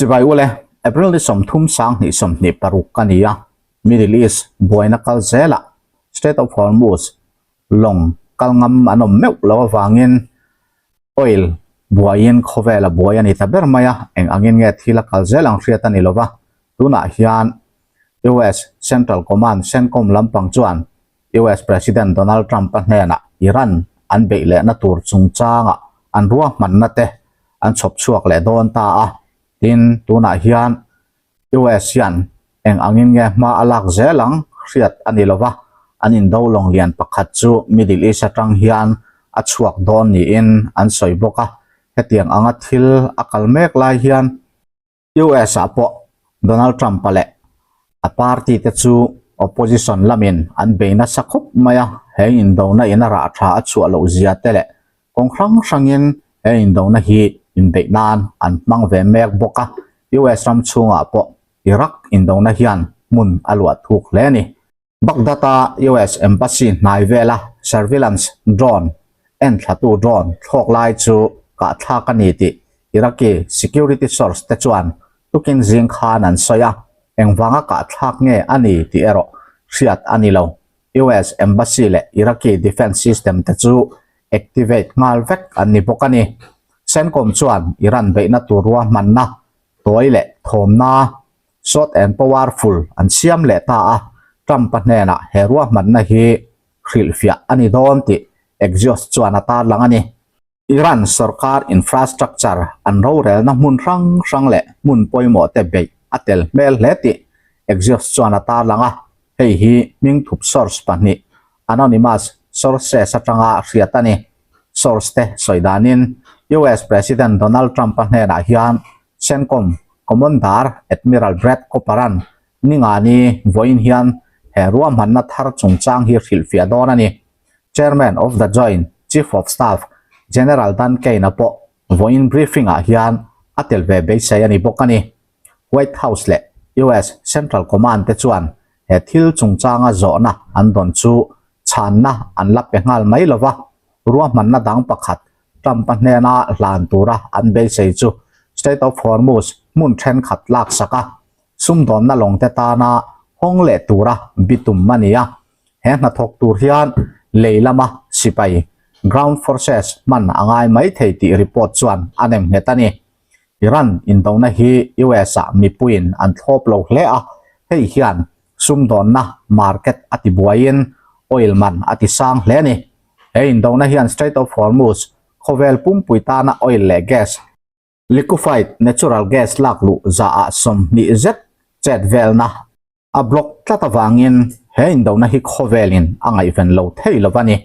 Chibai ule, April ni 30 2026 ka ni a, Middle East buaina kal zelah Strait of Hormuz lawng kal ngam an awm meuh lo avangin oil buaiin khawvel a buai a ni ta ber mai a, eng angin nge thil a kal zel ang hriat a ni lova, tunah hian US Central Command, CENTCOM, lampang chuan US President Donald Trump-a hnenah Iran an beih lehna tur chungchanga an ruahmanna te an chhawp chhuak leh dawn ta a, tin tunah hian US hian eng angin nge hma a lak zel ang hriat a ni lova, an indo lawng lian pakhat chu Middle East atang hian a chhuak dawn niin an sawi bawk a, hetiang anga thil a kal mek lai hian US ah pawh Donald Trump-a leh a party te chu opposition lamin an bei nasa khawp mai a, he indona in a rah tha a chhuah loh zia te leh kawng hrang hrangin he indona hi inbeih nan an hmang ve mek bawk a, US ram chhungah pawh Iraq indona hian hmun a luah thuk hle a ni. Baghdad-a US Embassy hnai vela surveillance drone enthlatu drone thlawk lai chu kahthlak a ni tih Iraqi security source te chuan tukin zing khan an sawi a, engvanga kahthlak nge a ni tih erawh hriat a ni lo. US Embassy leh Iraqi defence system te chu activate nghal vek an ni bawk a ni. CENTCOM chuan Iran beihna tur ruahmanna tawi leh thawmna Short and powerful an siam leh ta a, Trump-a hnenah he ruahmanna hi hrilhfiah a ni dawn tih Axios chuan a tarlang a ni. Iran sorkar infrastructure an rorelna hmun hrang hrang leh hmun pawimawh te beih a tel hmel hle tih Axios chuan a tarlang a, hei hi hmingthup source pahnih anonymous sources atanga hriat a ni. Source te sawi danin US President Donald Trump-a hnenah hian CENTCOM Commander Admiral Brad Cooper-a'n ningani vawiin hian he ruahmanna thar chungchang hi hrilhfiah dawn a ni. Chairman of the Joint Chief of Staff General Dan Caine-a pawh vawiin briefing-ah hian a tel ve beisei a ni bawk a ni. White House leh US Central Command te chuan he thil chungchanga zawhna an dawn chu chhanna an la pe nghal mai lova, ruahmanna dang pakhat Trump-a hnena hlan tura an beisei chu Strait of Hormuz hmun thenkhat laksak a, sumdawnna lawngte tana hawng leh tura bitum a ni a. He hnathawk tur hian lei lama sipai, ground forces, hman a ngai mai thei tih report chuan a nem nghet a ni. Iran indona hi US-ah mipuiin an thlawp lo hle a, hei hian sumdawnna market a tibuaiin oil man a tisang hle a ni. He indona hian Strait of Hormuz khawvel pumpui tana oil leh gas, liquefied natural gas lak luh zaah 20 zet chet velna a block tlat avangin he indona hi khawvelin a ngaihven lo thei lo a ni.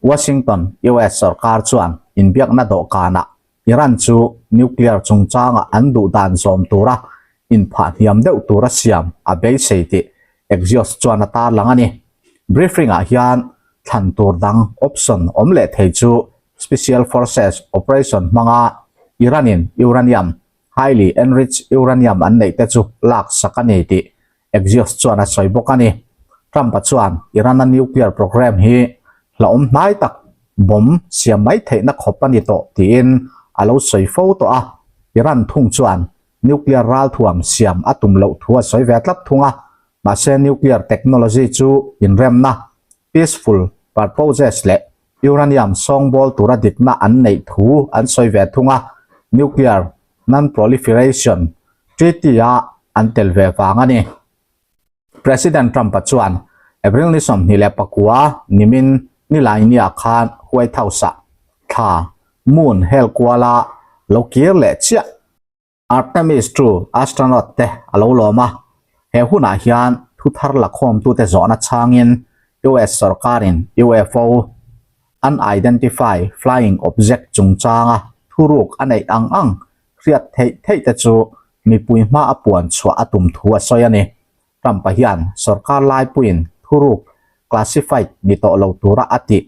Washington, US sorkar chuan inbiakna dawhkanah Iran chu nuclear chungchanga an duh dan zawm tura inphah hniam deuh tura siam a beisei tih Axios chuan a tarlang a ni. Briefing-ah hian thlan tur dang option awm leh thei chu Special Forces operation hmanga Iran-in uranium, highly enriched uranium an neih te chu lak sak a ni tih Axios chuan a sawi bawk a ni. Trump-a chuan Iran-a nuclear program hi hlauhawm hnai tak bomb siam mai theihna khawp a ni tawh tiin a lo sawi fo tawh a, Iran thung chuan nuclear ralthuam siam a tum loh thu a sawi ve tlat thung a, mahse nuclear technology chu inremna, peaceful purposes, leh uranium sawngbawl tura dikna an neih thu an sawi ve thung a, nuclear non-proliferation treaty-a an tel ve vang a ni. President Trump-a chuan April ni 29 nimin Nilainiah khan White House-ah thla, moon, hel kuala lo kir leh chiah Artemis ii astronaut te a lo lawm a. He hunah hian thu thar lakhawmtute zawhna chhangin US sorkarin UFO, Unidentified Flying Object, chungchanga thuruk a neih ang ang hriat theih theih te chu mipui hma a puan chhuah a tum thu a sawi a ni. Trump-a hian sorkar laipuiin thuruk classified ni tawh lo tura a tih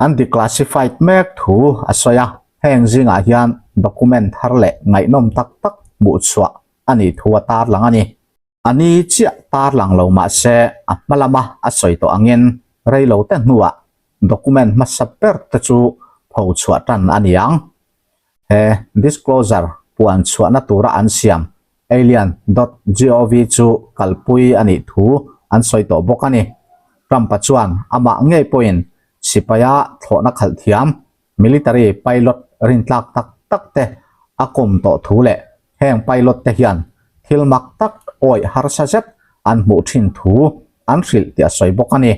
an declassified mek thu a sawi a, heng zingah hian document thar leh ngaihnawm tak tak hmuh chhuah a nih thu a tarlang a ni. A ni chiah tarlang lo mah se a hma lama a sawi tawh angin rei lo te hnuah document hmasa ber te chu pho chhuah tan a ni ang. He disclosure puan chhuahna tura an siam. Alien dot gov chu kalpui a nih thu an sawi tawh bawk a ni. Trump-a chuan amah ngei pawhin sipaia thlawhna khalh thiam, military pilot rintlak tak tak te a kawm tawh thu leh heng pilot te hian thil mak tak awih harsa zet an hmuh thin thu an hrilh tih a sawi bawk a ni.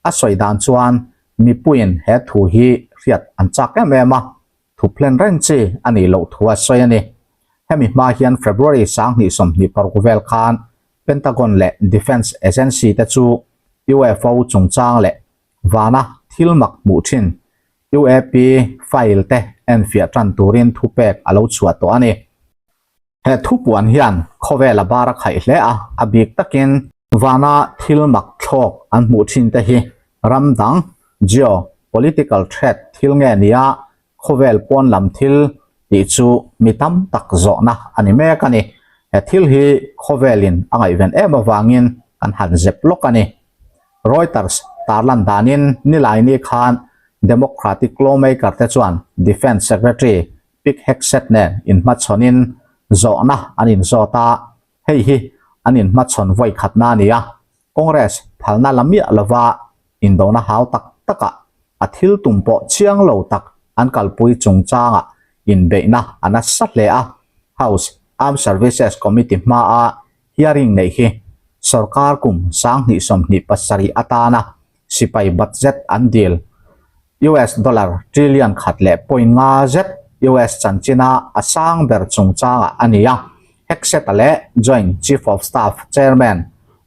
A sawi dan chuan mipuiin he thu hi hriat an chak em em a, thu plan reng chi a nih loh thu a sawi a ni. Hemi hma hian February 2026 vel khan Pentagon leh Defence Agency te chu UFO chungchang leh vana thil mak hmuh thin UAP file te enfiah tan turin thupek a lo chhuah tawh a ni. He thupuan hian khawvel a bar a khaih hle a, a bik takin vana thil mak thlawk an hmuh thin te hi ram dang geo political threat thil nge nia khawvel pawn lam thil tih chu mi tam tak zawhna a ni mek a ni. He thil hi khawvelin a ngaihven em avangin kan han zep lawk a ni. Reuters tarlan danin Nilaini khan Democratic lawmaker te chuan Defence Secretary Pete Hegseth nen inhmachhawnin zawhna an inzawt a, hei hi an inhmachhawn vawi khatna a ni a, Congress phalna la miah lova indona hau tak takah a thil tum pawh chiang lo tak an kalpui chungchangah inbeihna a nasa hle a, House Armed Services Committee hmaa hearing neih hi sorkar kum 2027 atana sipai budget an dil. US dollar trillion khat leh point nga zet US chanchina a sang ber chungchangah a ni a, Hegseth-a leh Joint Chief of Staff Chairman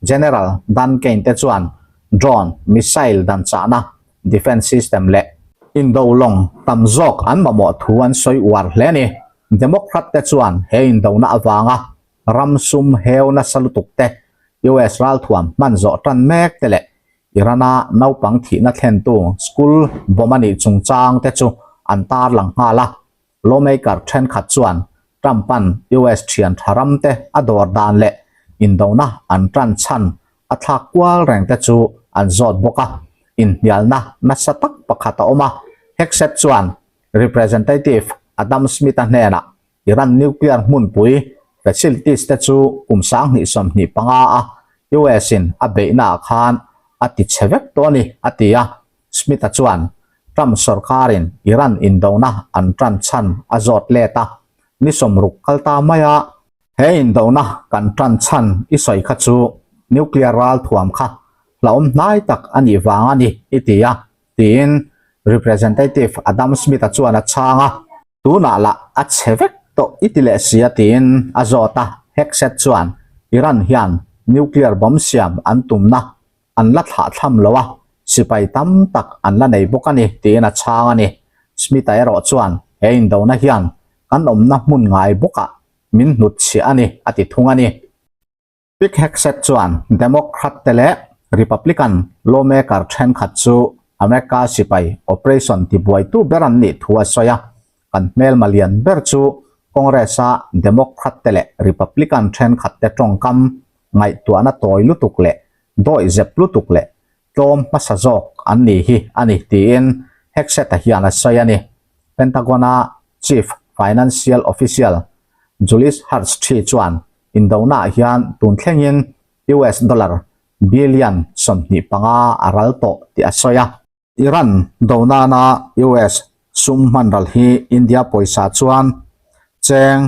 General Dan Caine te chuan drone, missile dan chahna, defence system leh indo lawng tam zawk an mamawh thu an sawi uar hle a ni. Democrat te chuan he indona avanga ram sum heu nasa lutuk te, US ralthuam hman zawh tan mek te leh Iran-a naupang thihna thlentu school bomb a nih chungchang te chu an tarlang nghal a. Lawmaker thenkhat chuan Trump-a'n US thian tha ram te a dawr dan leh indona an tan chhan a thlak kual reng te chu an zawt bawk a. Inhnialna nasa tak pakhat a awm a, Hegseth chuan Representative Adam Smith-a hnenah Iran nuclear hmunpui facilities te chu kum 2025 a US in a beihna ah khan a ti chhe vek tawh a ni, a ti a. Smith-a chuan Trump sorkarin Iran indona an tan chhan a zawt let a, ni 60 kal ta mai a, he indona kan tan chhan i sawi kha chu nuclear ralthuam kha hlauhawm hnai tak a nih vang a ni, i ti a, tiin Representative Adam Smith-a chuan a chhang a. Tunah lah a chhe vek tawh i ti leh si a tiin a zawt a, Hegseth chuan Iran hian nuclear bomb siam an tumna an la thlah thlam lo a, sipai tam tak an la nei bawk a ni tiin a chhang a ni. Smith-a erawh chuan he indona hian kan awmna hmun ngai bawkah min hnutchhiah a ni a ti thung a ni. Pete Hegseth chuan Democrat te leh Republican lawmaker thenkhat chu America sipai operation tibuaitu ber an nih thu a sawi a, kan hmelma lian ber chu Congress-a Democrat te leh Republican thenkhat te tawngkam ngaihtuahna tawi lutuk leh dawih zep lutuk leh tlawm hmasa zawk an ni hi a ni tiin Hegseth-a hian a sawi a ni. Pentagon-a Chief Financial Official Julius Hertzschi chuan Indonaah hian tun thlengin US dollar billion 25 a ral tawh tih a sawi a. Iran do nana US sum hman ral hi India pawisa chuan cheng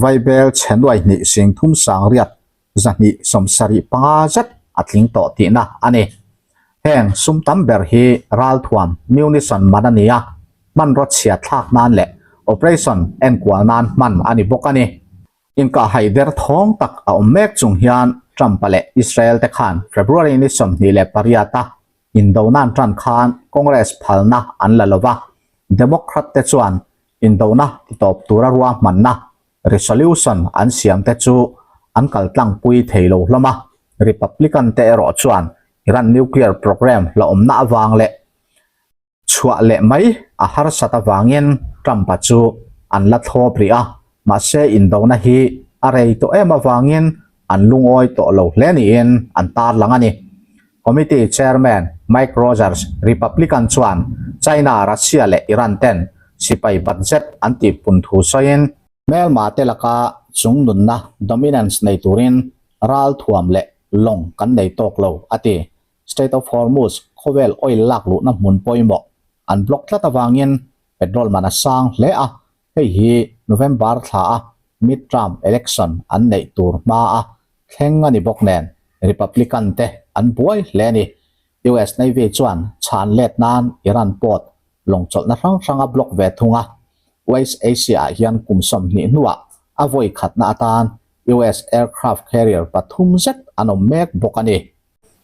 vaibel chhe nuai hnih sing thum sang riat 275 zet a tling tawh tihna a ni. Heng sum tam ber hi ralthuam munition man a ni a, hmanraw chhia thlak nan leh operation enkual nan hman a ni bawk a ni. Inkahhai der thawng tak a awm mek chung hian Trump-a leh Israel te khan February ni 28 a indona an tan khan Congress phalna an la lo va, Democrat te chuan indona titawp tura ruahmanna resolution an siam te chu an kaltlangpui thei lo hlawm a, Republican te erawh chuan Iran nuclear program hlauhawmna avang leh Chhuah leh mai a harsat avangin Trump-a chu an la thlawp rih a, mahse indona hi a rei tawh em avangin an lungawi tawh lo hle niin an tarlang a ni. Committee Chairman Mike Rogers, Republican chuan China, Russia leh Iran ten sipai budget an tihpun thu sawiin. Hmelma te laka chungnunna, dominance, nei turin ralthuam leh lawng kan nei tawk lo, a ti. Strait of Hormuz khawvel oil lak luhna hmun pawimawh an block tlat avangin petrol man a sang hle a, hei hi November thla a midterm election an neih tur hma a thleng a ni bawk nen Republican te an buai hle a ni. US Navy chuan chhan let nan Iran port lawng chawlhna hrang hrang a block ve thung a, West Asia-ah hian kum 20 hnuah a vawi khatna atan US aircraft carrier pathum zet an awm mek bawk a ni.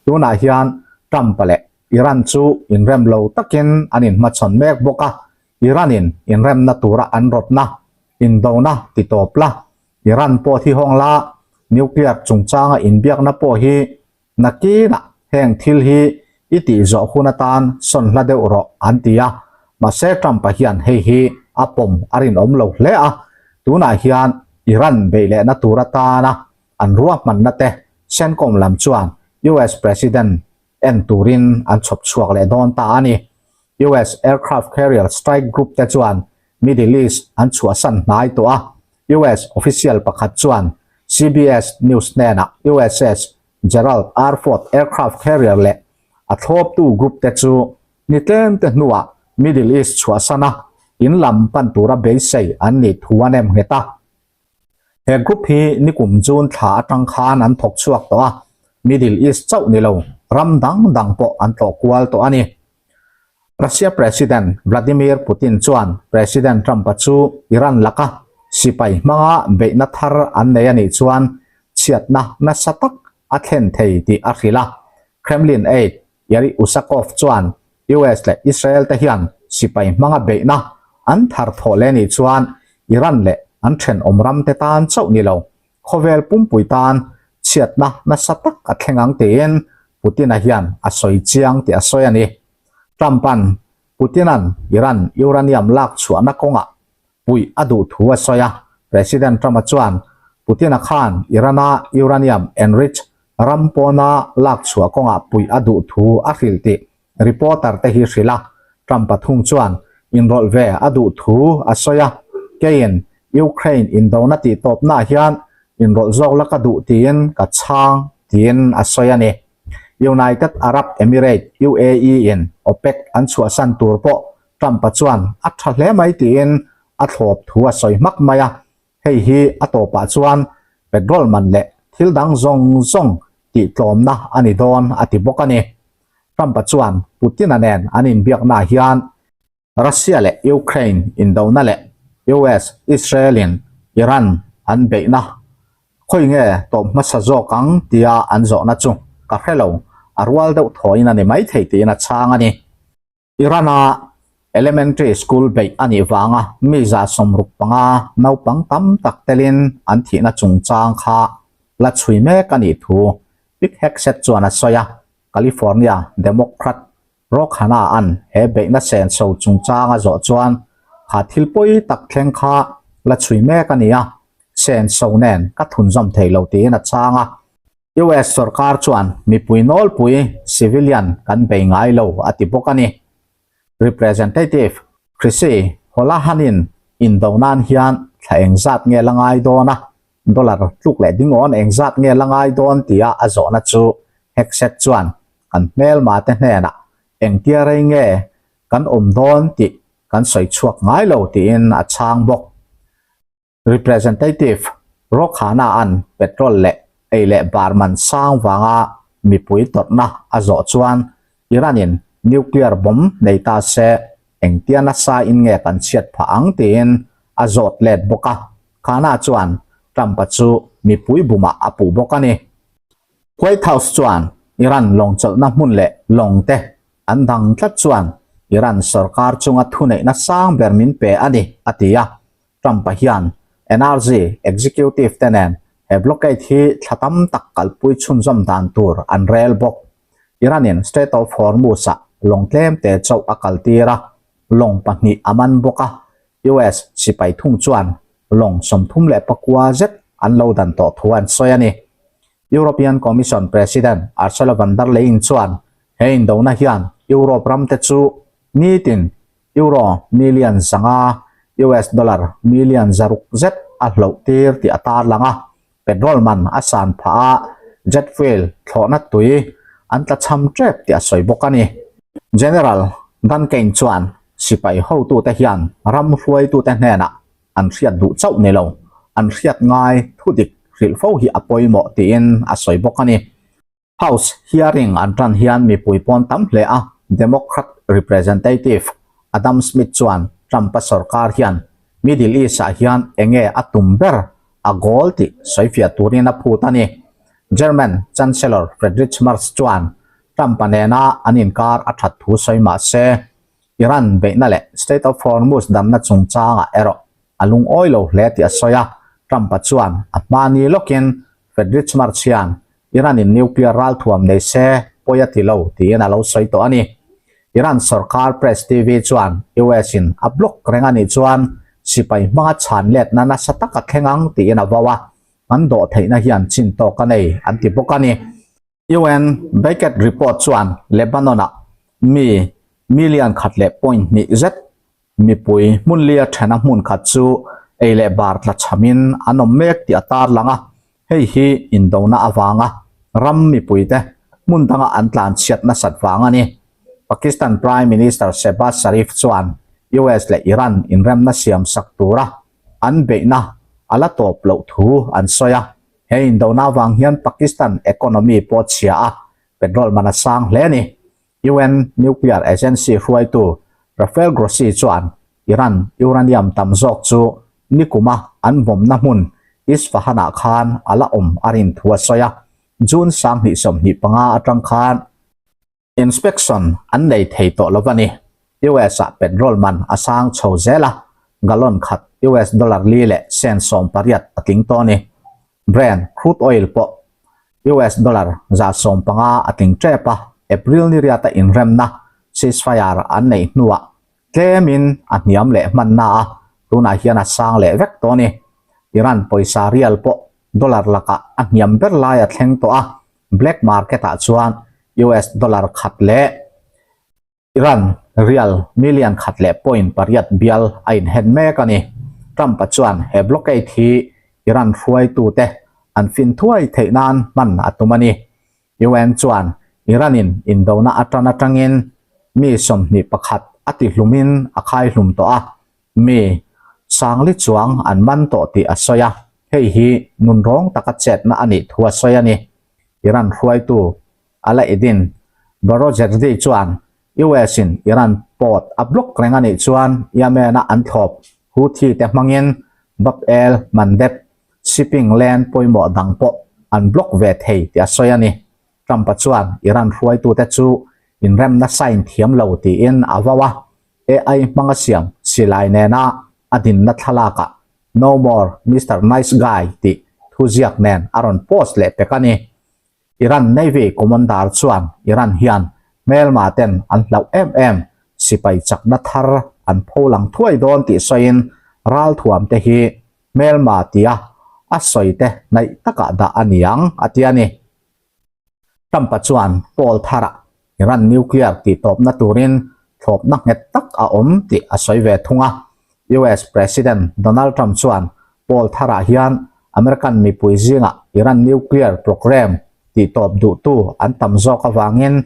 Tunah hian Trump-a leh Iran chu inrem lo takin an inhmachhawn mek bawk a, Iran-in inremna tura an rawtna, indona ti tawp la, Iran pawh thi hawng la, nuclear chungchanga inbiakna pawh hi Nakinah heng thil hi i tih zawh hun atan sawn hla deuh rawh an ti a, mahse Trump-a hian hei hi a pawm a rinawm lo hle a, tunah hian Iran beih lehna tur atana an ruahmanna te CENTCOM lam chuan US President en turin an chhawp chhuak leh dawn ta a ni. US aircraft carrier strike group te chuan Middle East an chhuahsan hnai tawh a, US official pakhat chuan CBS News hnenah USS Gerald R. Ford aircraft carrier leh a thlawptu group te chu ni tlem te hnuah Middle East chhuahsan a, in lam pan tura beisei an nih thu a nem nghet a. He group hi nikum June thla atang khan an thawk chhuak tawh a, Middle East chauh ni lo ram dang dang pawh an tlawh kual tawh a ni. Russia President Vladimir Putin chuan President Trump-a chu Iran laka sipai hmanga beihna thar an nei a nih chuan chhiatna nasa tak a thlen thei tih a hrilh a. Kremlin aide Yuri Ushakov chuan US leh Israel te hian sipai hmanga beihna an thar thawh leh nih chuan Iran leh an thenawm ram te tan chauh ni lo, khawvel pumpui tan chhiatna nasa tak a thleng ang tiin Putin-a hian a sawi chiang tih a sawi a ni. Trump-a'n Putin-a'n Iran uranium lak chhuahna kawngah puih a duh thu a sawi a, President Trump-a chuan Putin-a khan Iran-a uranium enrich ram pawna lak chhuah kawngah puih a duh thu a hrilh tih reporter te hi hrilh a, Trump-a thung chuan inrawlh ve a duh thu a sawi a, keiin Ukraine indona tih tawpnaah hian inrawlh zawk la ka duh tiin ka chhang tiin a sawi a ni. United Arab Emirate, UAE, in OPEC an chhuahsan tur pawh Trump-a chuan a tha hle mai tiin a thlawp thu a sawi hmak mai a, hei hi a tawpah chuan petrol man leh thil dang zawng zawng tih tlawmna a ni dawn a ti bawk a ni. Trump-a chuan Putin-a nen an inbiaknaah hian Russia leh Ukraine indona leh US, Israel-in Iran an beihna khawi nge tawp hmasa zawk ang tia an zawhna chu ka hre lo, a rual deuh thawiin a ni maithei tiin a chhang a ni. Iran-a elementary school beih a nih vanga mi 165 naupang tam tak telin an thihna chungchang kha la chhui mek a nih thu Pete Hegseth chuan a sawi a, California Democrat Ro Khanna-a'n he beihna senso chungchang a zawh chuan kha thil pawi tak thleng kha la chhui mek a ni a, senso nen ka thunzawm thei lo tiin a chhang a. US sorkar chuan mipui nawlpui, civilian, kan bei ngai lo a ti bawk a ni. Representative Chrissy Holahan-in indo nan hian thla engzat nge la ngai dawn a, dollar tluk leh dingawn engzat nge la ngai dawn tia a zawhna chu Hegseth chuan kan hmelma te hnenah engtia rei nge kan awm dawn tih kan sawi chhuak ngai lo tiin a chhang bawk. Representative Rokhana-a'n petrol leh ei leh bar man sang vanga mipui tawrhna a zawh chuan Iran-in nuclear bomb nei ta se engtia nasa in nge kan chhiat phah ang tiin a zawt let bawk a, Khana chuan Trump-a chu mipui bumah a puh bawk a ni. White House chuan Iran lawng chawlhna hmun leh lawng te an dang tlat chuan Iran sorkar chunga thuneihna sang ber min pe a ni, a ti a. Trump-a hian NRG executive te nen he blockade hi thla tam tak kalpui chhunzawm dan tur an rel bawk. Iran-in Strait of Hormuz-ah lawng tlem te chauh a kaltir a, lawng pahnih a man bawk a, US sipai thung chuan lawng 39 zet an lo dan tawh thu an sawi a ni. European Commission President Ursula von der Leyen chuan he indona hian Europe ram te chu nitin Euro million 500, US dollar million 600 zet a hloh tir tih a tarlang a, petrol man a san phah a, jet fuel thlawhna tui an tlachham tep tih a sawi bawk a ni. General Dan Caine chuan sipai hotute hian ram hruaitute hnenah an hriat duh chauh ni lo, an hriat ngai thudik hrilh fo hi a pawimawh tiin a sawi bawk a ni. House hearing an tan hian mipui pawn tam hle a, Democrat Representative Adam Smith chuan Trump-a sorkar hian Middle East-ah hian enge a tum ber a goal tih sawifiah turin a phut a ni. German Chancellor Friedrich Merz chuan Trump-a nena an inkar a that thu sawi mah se, Iran beihna leh Strait of Hormuz damna chungchangah erawh a lungawi lo hle tih a sawi a, Trump-a chuan a hmani lawkin Friedrich Merz hian Iran-in nuclear ralthuam nei se pawi a ti lo tiin a lo sawi tawh a ni. Iran sorkar Press TV chuan US-in a block reng a nih chuan sipai hmanga chhan letna nasa tak a thleng ang tiin a vau a, an dawh theihna hian chin tawk a nei an ti bawk a ni. UN Baket report chuan Lebanon-ah mi million khat leh point hnih zet Mipui hmun lia thena hmun khat chu ei leh bar tla chhamin an awm mek tih a tarlang a, hei hi indona avanga ram mipuite hmun danga an tlan chhiat nasat vang a ni. Pakistan Prime Minister Shehbaz Sharif chuan US leh Iran inremna siam sak tura an beihna a la tawp loh thu an sawi a, he indona avang hian Pakistan economy pawh chhia a, petrol man a sang hle a ni. UN Nuclear Agency hruaitu Rafael Grossi chuan Iran uranium tam zawk chu nikuma an vawmna hmun Isfahan-ah khan a la awm a rin thu a sawi a, June 2025 atang khan inspection an nei thei tawh lo a ni. US-ah petrol man a sang chho zel a, gallon khat US dollar li leh cent 18 a tling tawh a ni. Brent crude oil pawh US dollar 15% a tling tep a, April ni riata inremna ceasefire an neih hnuah tlemin a hniam leh hmanna a, tunah hian a sang leh vek tawh a ni. Iran pawisa rial pawh dollar lakah a hniam ber lai a thleng tawh a, black market ah chuan US dollar khat leh Iran rial million khat leh point pariat bial a inhen mek a ni. Trump-a chuan he blockade hi Iran hruaitute an fin thuai theih nan hman a tum a ni. UN chuan Iran-in indona atan atangin mi 21 a tihlumin a khaihlum tawh a, mi sangli chuang an man tawh tih a sawi a, hei hi nunrawng taka chetna a nih thu a sawi a ni. Iran hruaitu Alaeddin Boroujerdi chuan US-in Iran port a block reng a nih chuan Yemen-a an thlawp Houthi te hmangin Bab el Mandeb shipping lane pawimawh dang pawh an block ve thei tih a sawi a ni. Trump-a chuan Iran hruaitute chu inremna sign thiam lo tiin a vau a, AI hmanga siam silai nena a dinna thlalakah No more Mister Nice Guy tih thuziak nen a rawn post leh pek a ni. Iran Navy Commander chuan Iran hian hmelma ten an hlauh em em sipai chakna thar an pholang thuai dawn tih sawiin ralthuam te hi hmelma tia a sawi te hnaih takah dah a ni ang a ti a ni. Trump-a chuan poll tharah Iran nuclear tihtawpna turin thlawpna nghet tak a awm tih a sawi ve thung a. US President Donald Trump chuan poll tharah hian American mipui zingah Iran nuclear program tihtawp duhtu an tam zawk avangin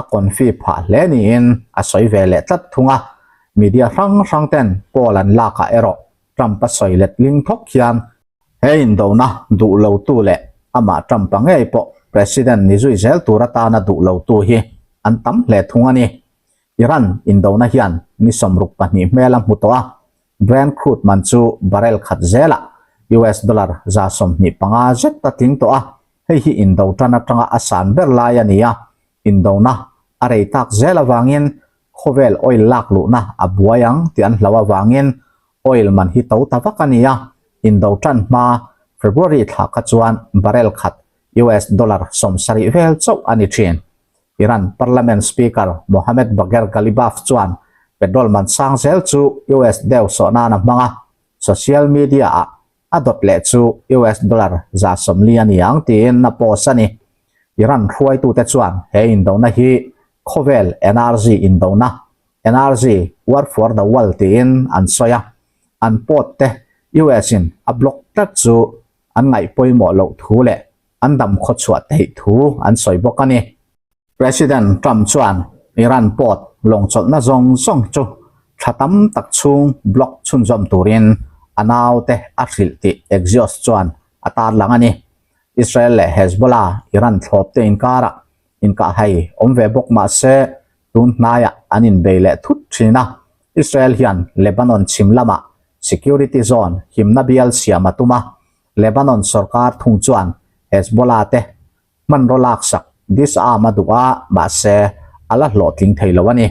a confi phah hle niin a sawi ve leh tlat thung a. Media hrang hrang ten poll an lakah erawh Trump a sawi letling thawk hian He indona duh lotu leh amah Trump-a ngei pawh President ni zui zel tur atana duh lotu hi an tam hle thung a ni. Iran indona hian ni 62 hmel a hmu tawh a, Brent crude man chu barrel khat zelah US dollar 125 zet a tling tawh a, hei hi indo tan atanga a san ber lai a ni a, indona a rei tak zel avangin khawvel oil lak luhna a buai ang tih an hlauh avangin Oil man hi to ta vak a ni a, indo tan hma February thla kha chuan barrel khat US dollar 70 vel chauh a ni thin. Iran Parliament Speaker Mohammad Bagher Ghalibaf chuan petrol man sang zel chu US deu sawh nan a hmang a, social media-ah a dawt leh chu US dollar 140 a ni ang tiin a post a ni. Iran hruaitute chuan he indona hi khawvel energy indona Energy, War for the World tiin an sawi a, an pawt te US in a block tlat chu an ngaih pawimawh loh thu leh an dam khawchhuah theih thu an sawi bawk a ni. President Trump chuan Iran port lawng chawlhna zawng zawng chu thla tam tak chhung block chhunzawm turin a naute a hrilh tih Axios chuan a tarlang a ni. Israel leh Hezbollah Iran thlawp te inkarah inkahhai awm ve bawk mah se tun hnaiah an inbei leh thut thin a. Israel hian Lebanon chhim lamah security zone himna bial siam a tum a, Lebanon sorkar thung chuan Hezbollah te hmanraw laksak disarm a duh a, mahse a la hlawhtling thei lo a ni.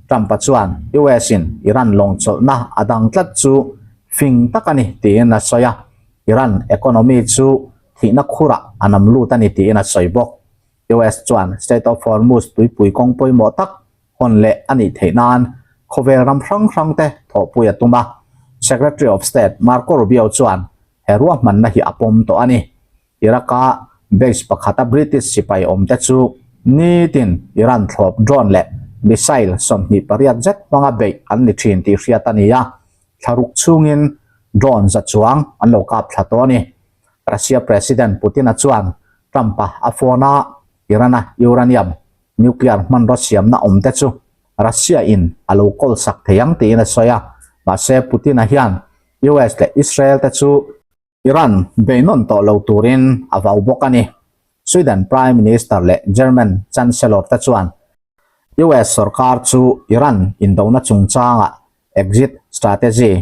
Trump-a chuan US in Iran lawng chawlhna a dang tlat chu fing tak a ni tiin a sawi a, Iran economy chu thihna khurah a nam lut a ni tiin a sawi bawk. US chuan Strait of Hormuz tuipui kawng pawimawh tak hawn leh a nih theih nan khawvel ram hrang hrang te thawhpui a tum a, Secretary of State Marco Rubio chuan he ruahmanna hi a pawm tawh a ni. Iraq-a base pakhata British sipai awmte chu nitin Iran thlawp drone leh missile 28 zet hmanga beih an ni thin tih hriat a ni a, thlaruk chhungin drone za chuang an lo kap thla tawh a ni. Russia President Putin-a chuan Trump-a a phone a, Iran-a uranium nuclear hmanraw siamna awmte chu Russia-in a lo kawl sak thei ang tiin a sawi a, mahse Putin-a hian US leh Israel te chu Iran beinawn tawh lo turin a vau bawk a ni. Sweden Prime Minister leh German Chancellor te chuan US sorkar chu Iran indona chungchangah exit strategy,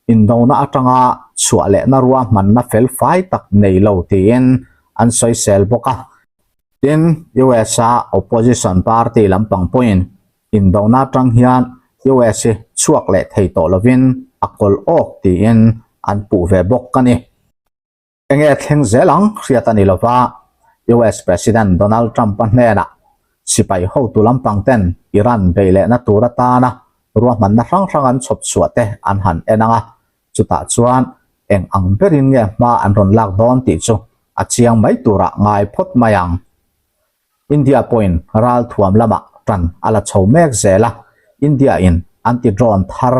indona atanga chhuah lehna ruahmanna felfai tak nei lo tiin an sawisel bawk a. Tin, US-a opposition party lampang pawhin Indona atang hian US hi chhuak leh thei tawh lovin a kawl awk tiin an puh ve bawk a ni. Enge thleng zel ang hriat a ni lova, US President Donald Trump-a hnenah sipai hotu lampang ten Iran beih lehna tur atana ruahmanna hrang hrang an chhawp chhuah te an han en ang a, chutah chuan eng ang berin nge hma an rawn lak dawn tih chu a chiang mai turah ngai phawt mai ang. India pawhin ralthuam lamah tan a la chho mek zel a, India in anti-drone thar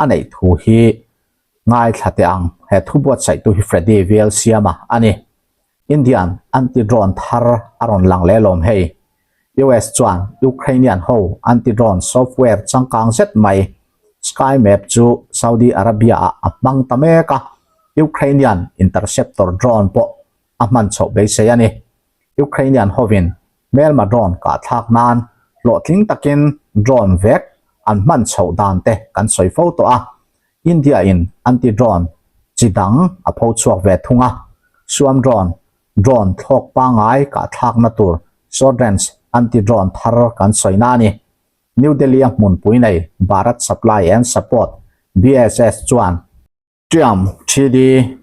a neih thu hi ngaithla teh ang, he thu buatsaihtu hi Freddy Velsiama a ni. Indian anti-drone thar a rawn lang leh lawm hei. US chuan Ukrainian ho anti-drone software changkang zet mai SkyMap chu Saudi Arabia ah a hmang ta mek a, Ukrainian interceptor drone pawh a hman chhoh beisei a ni. Ukrainian hovin hmelma drone kah thlak nan hlawhtling takin drone vek an hman chhoh dan te kan sawi fo tawh a, India in anti-drone chi dang a pho chhuak ve thung a, Swarm drone, drone thlawk pangngai kah thlakna tur short range anti-drone thar kan sawi na a ni. New Delhi-a hmunpui nei Bharat Supply and Support, BSS, chuan, Triam 3D,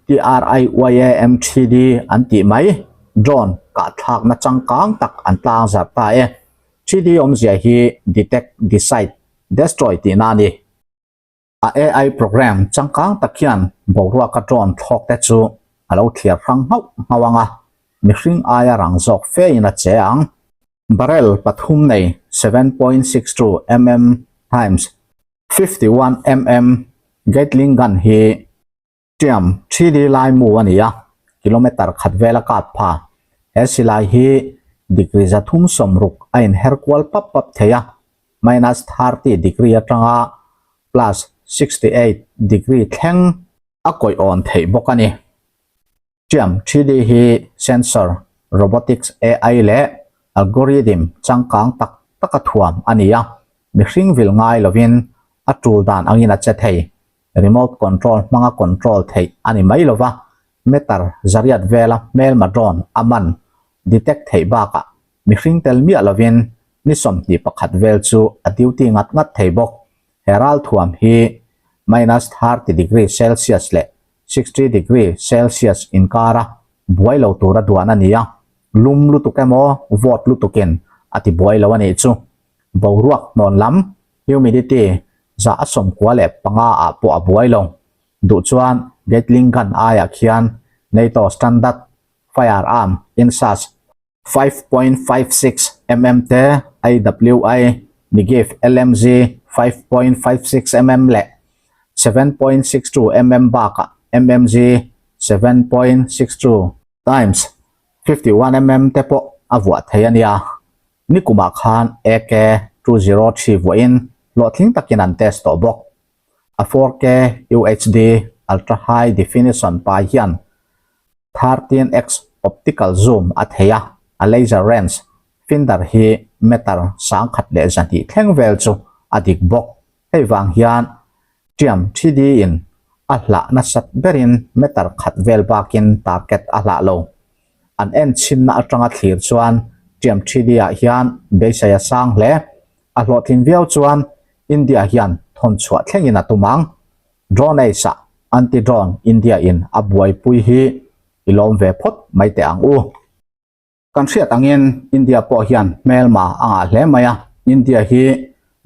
TRIYAM 3D an tih mai, drone kah thlakna changkang tak an tlang zarh ta e. 3D awmzia hi Detect, Decide, Destroy tihna a ni. A AI program changkang tak hian boruaka drone thlawk te chu a lo thliar hrang nghauh nghauh ang a, mihring aia rang zawk fe in a che ang. Barrel pathum nei 7.62 mm times 51 mm Gatling gun hi ṭiam 3D lai mu a ni a, kilometer khat vela kap pha. He silai hi degree 360 a inher kual pap pap thei a, minus 30 degree atanga plus 68 degree thleng a kawih awn theih bawk a ni. Ṭiam 3D hi sensor, robotics, AI leh algorithm changkang tak taka thuam a ni a, mihring vil ngai lovin a tul dan angin a che thei. Remote control hmanga control theih a ni mai lova, meter zariat vela hmelma drone a man, detect, theih bakah mihring tel miah lovin ni 21 vel chu a duty ngat ngat thei bawk. He ralthuam hi minus 30 degree Celsius leh 60 degree Celsius inkara buai lo tura duan a ni a, lum lutuk emaw vawt lutukin a ti buai lo a nih chu. Boruak hnawn lam, humidity, 195 ah pawh a buai lo. Duh chuan Gatling gun aiah khian NATO standard firearm INSAS 5.56 mm te, IWI Negev LMG 5.56 mm leh 7.62 mm bakah. MMG 7.62 times 51 mm te pawh a vuah thei a nia. Nikumah khan AK 203 vuahin hlawhtling takin an test tawh bawk. A 4K UHD Ultra High Definition pai hian 13x optical zoom a thei a, a laser range finder hi meter 1200 thleng vel chu a dik bawk. Hei vang hian ṭiam 3D in a hlah nasat berin meter khat vel bakin target a hlah lo. An en chhinna atanga thlir chuan ṭiam 3D ah hian beisei a sang hle. A hlawhtlin viau chuan India hian thawn chhuah thlengin a tum ang. Drone Ace ah anti-drone India in a buaipui hi i lawm ve phawt mai teh ang u. Kan hriat angin India pawh hian hmelma a ngah hle mai a, India hi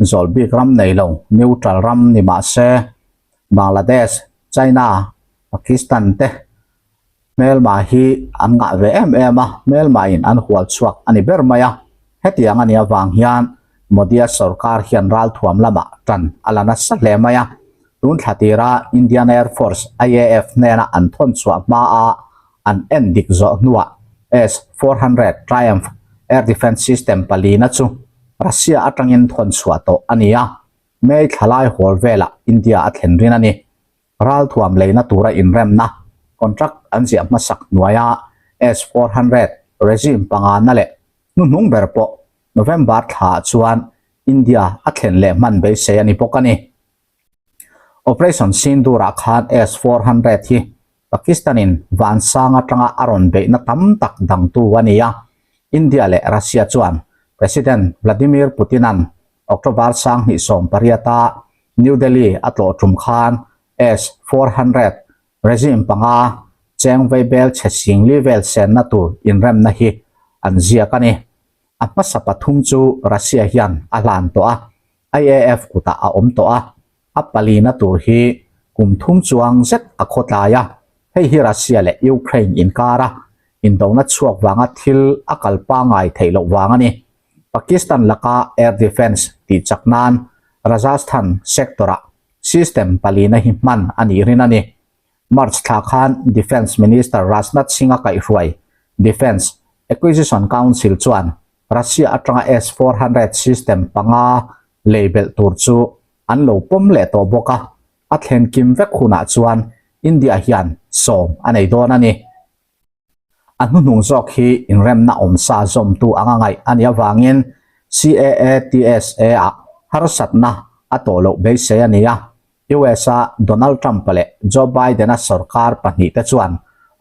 zawl bik ram nei lo, neutral ram ni mah se Bangladesh, China, Pakistan te hmelma hi an ngah ve em em a, hmelma in an hual chhuak a ni ber mai a. Hetiang a nih avang hian Modi-a sorkar hian ralthuam lamah tan a la nasa hle mai a. Tun thla tira Indian Air Force, IAF, hnena an thawn chhuah hmaa an en dik zawh hnuah S-400 Triumph air defence system palina chu Russia atangin thawn chhuah tawh a ni a, May thla lai hawl velah India a thlen rin a ni. Ralthuam leina tura inremna, contract, an ziah hmasak hnuaia S-400 regime pangana leh hnuhnung ber pawh November thlaah chuan India a thlen leh hman beisei a ni bawk a ni. Operation Sindoor-ah khan S-400 hi Pakistan-in vansang atanga a rawn beihna tam tak dangtu a ni a. India leh Russia chuan President Vladimir Putin-a'n October 2018-a New Delhi a tlawh tum khan S-400 regime panga cheng veibel chhe singli vel senna tur inremna hi an ziak a ni. A hmasa pathum chu Russia hian a hlan tawh a. IAF kutah a awm tawh a, a palina tur hi kum thum chuang zet a khawtlai a, hei hi Russia leh Ukraine inkara indona chhuak vanga thil a kal pangai theih loh vang a ni. Pakistan laka air defence tih chak nan Rajasthan sector-ah system palina hi hman a nih rin a ni. March thla khan Defence Minister Rajnath Singh-a kaihhruai Defence Acquisition Council chuan Russia atanga S-400 system panga lei belh tur chu an lo pawm leh tawh bawk a, a thlen kim vek hunah chuan India hian sawm a nei dawn a ni. A hnuhnung zawk hi inremna awmsa zawmtu anga ngaih a nih avangin CAATSA-ah harsatna a tawh loh beisei a ni a, US-a Donald Trump-a leh Joe Biden-a sorkar pahnihte chuan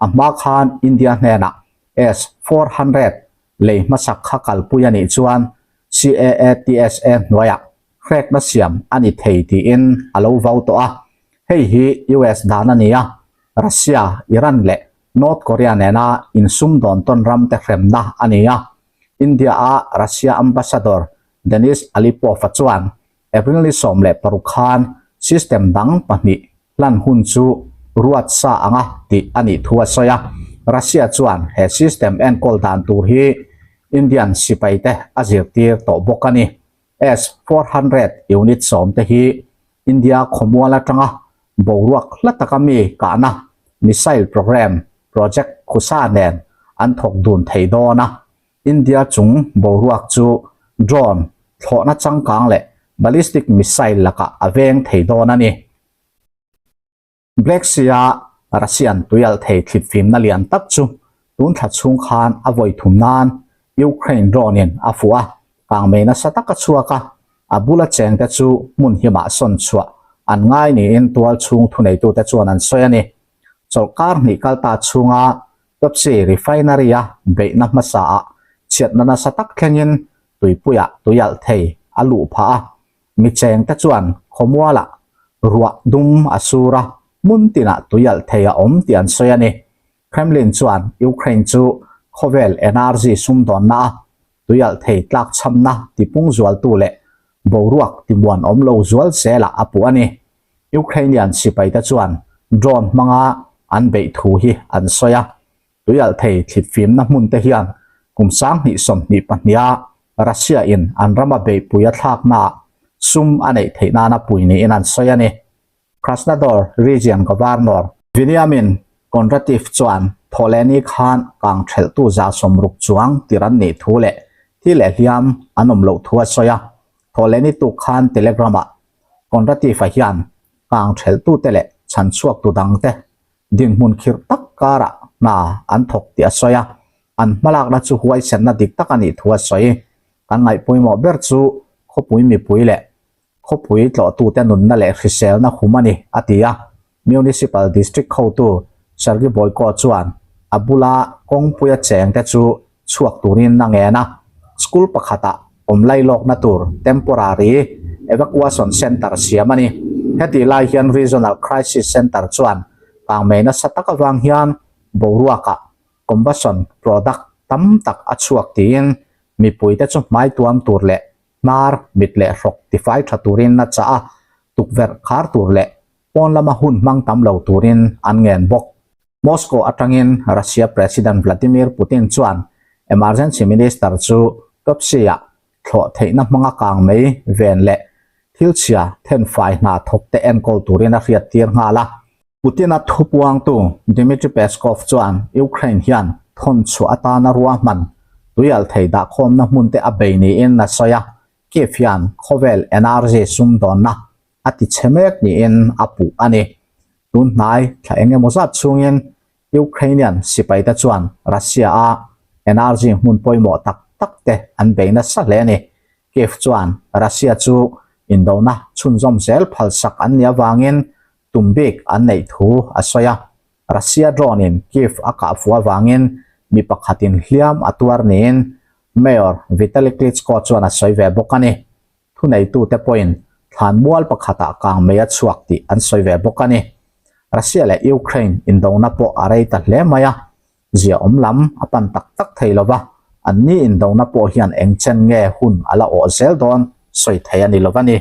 a hma khan India hnenah S-400 Lei hmasak kha kalpui a nih chuan CAATSA hnuaiah hrekna siam a ni thei tiin a lo vau tawh a. Hei hi US dan a ni a, Russia, Iran leh North Korea nena insumdawn tawn ramte hremna a ni a. India-a Russia Ambassador Denis Alipov-a chuan April ni 16 khan system dang pahnih hlan hun chu ruat sa anga tih a nih thu a sawi a. Russia chuan he system enkawl dan tur hi Indian sipaite a zirtir tawh bawk a ni. S-400 unit sawm te hi India khawmual atanga boruak hla taka mi kahna missile program Project Khusa nen an thawk dun thei dawn a. India chung boruak chu drone, thlawhna changkang leh ballistic missile lakah a veng thei dawn a ni. Black Sea-a Russian tuialh thei thlitfimna lian tak chu tun thla chhung khan a vawi thum nan Ukraine drone-in a fuh a, kangmei nasa tak a chhuak a, a bula chengte chu hmun himah sawn chhuah an ngai niin tual chhung thuneitute chuan an sawi a ni. Chawlhkar hnih kalta chhunga Tuapse Refinery-a beihna hmasaah chhiatna nasa tak thlengin tuipuiah tuialh thei a luh phah a, mi chengte chuan khawmualah ruah dum a sur a, hmun tinah tuialh thei a awm tih an sawi a ni. Kremlin chuan Ukraine chu khawvel energy sumdawnna a tuialh thei tlakchhamna tipung zualtu leh boruak timuan awm lo zual zelah a puh a ni. Ukrainian sipaite chuan drone hmanga an beih thu hi an sawi a, tuialhthei thlitfimna hmunte hian kum 2022-a Russia-in an rama beihpui a thlaknaah sum a neih theih nana pui niin an sawi a ni. Krasnodar Region Governor. Veniamin Kondrativ chuan Thawhlehni khan kang thelhtu 160 chuang tir an nih thu leh thi leh hliam an awm loh thu a sawi a. Thawhlehni tuk khan Telegram-ah Kondrativ-a hian kang thelhtute leh chhanchhuaktu dangte dinhmun khirh tak karah hna an thawk tih a sawi a, an hmalakna chu huaisenna dik tak a nih thu a sawi. Kan ngaihpawimawh ber chu khawpui mipui leh khawpui tlawhtute nunna leh hriselna hum a ni, a ti a. Municipal District hotu Sergei Boyko chuan a bula kawngpuia chengte chu chhuak turin a ngen a, school pakhatah awm lailawkna tur temporary evacuation centre siam a ni. Hetih lai hian Regional Crisis Centre chuan kangmei nasa tak avang hian boruakah combustion product tam tak a chhuak tiin mipuite chu hmai tuam tur leh hnar, mit leh hrawk tifai tha turin a chah a, tukverh khar tur leh pawn lama hun hmang tam lo turin an ngen bawk. Moscow atangin Russia President Vladimir Putin chuan Emergency Minister chu Tuapse-ah thlawh theihna hmanga kang mai ven leh thil chhia thenfai hna thawkte enkawl turin a hriattir nghal a. Putin-a thupuangtu Dmitry Peskov chuan Ukraine hian thawn chhuah atana ruahman tuial thei dahkhawmna hmunte a bei niin a sawi a, Kyiv hian khawvel energy sumdawnna a ti chhe mek niin a puh a ni. Tun hnai thla eng emaw zat chhungin Ukrainian sipaite chuan Russia-a energy hmun pawimawh tak tak te an bei nasa hle a ni. Kyiv chuan Russia chu indona chhunzawm zel phalsak an nih avangin tum bik an neih thu a sawi a. Russia drone-in Kyiv a kah fuh avangin mi pakhatin hliam a tuar niin Mayor Vitali Klitschko chuan a sawi ve bawk a ni. Thuneitute pawhin thlanmual pakhatah kang mei a chhuak tih an sawi ve bawk a ni. Russia leh Ukraine indona pawh a rei ta hle mai a, zia awm lam a pan tak tak thei lo va, anni indona pawh hian eng chen nge hun a la awh zel dawn sawi thei a ni lo va ni.